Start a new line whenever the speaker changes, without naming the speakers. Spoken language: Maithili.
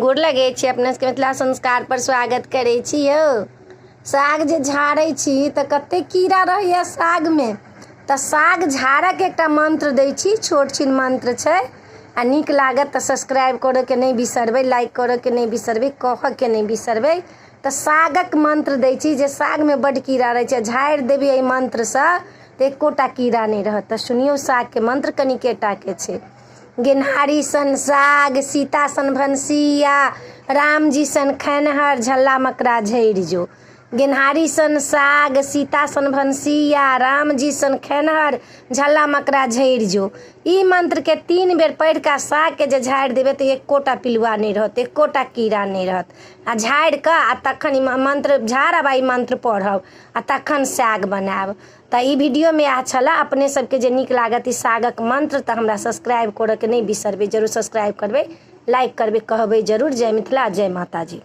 गोर लगै छी अपना सबके मिथिला संस्कार पर स्वागत करै छी यौ। साग जे झाड़ै छी तऽ कते कीड़ा रहैया सागमे। तऽ साग झाड़ऽके एकटा मन्त्र दै छी, छोट छिन मन्त्र छै। आ नीक लागत तऽ सब्सक्राइब करऽके नहि बिसरबै, लाइक करऽके नहि बिसरबै, कहऽके नहि बिसरबै। तऽ सागक मन्त्र दै छी जे सागमे बड्ड कीड़ा रहै छै, झाड़ि देबै एहि मन्त्रसँ तऽ एकोटा कीड़ा नहि रहत। तऽ सुनियौ सागके मन्त्र कनिकेटाके छै। गेन्हारी सन साग, सीता सन भनसिया, रामजी सन खैनहर, झल्ला मकरा झड़ि जो। गेन्हारी सन साग, सीता सन भनसिया, रामजी सन खैनहर, झल्ला मकरा झड़ि जो। ई मन्त्रके 3 बेर पढ़ि कऽ सागके जे झाड़ि देबै तऽ एकोटा पिलुआ नहि रहत, एकोटा कीड़ा नहि रहत। आ झाड़ि कऽ आ तखन ई मन्त्र झाड़ब आ ई मन्त्र पढ़ब आ तखन साग बनायब। तऽ ई वीडियोमे इएह छलए। अपने सबके जे नीक लागत ई सागक मन्त्र तऽ हमरा सब्सक्राइब करऽके नहि बिसरबै, जरूर सब्सक्राइब करबै, लाइक करबै, कहबै जरूर। जय मिथिला, जय माताजी।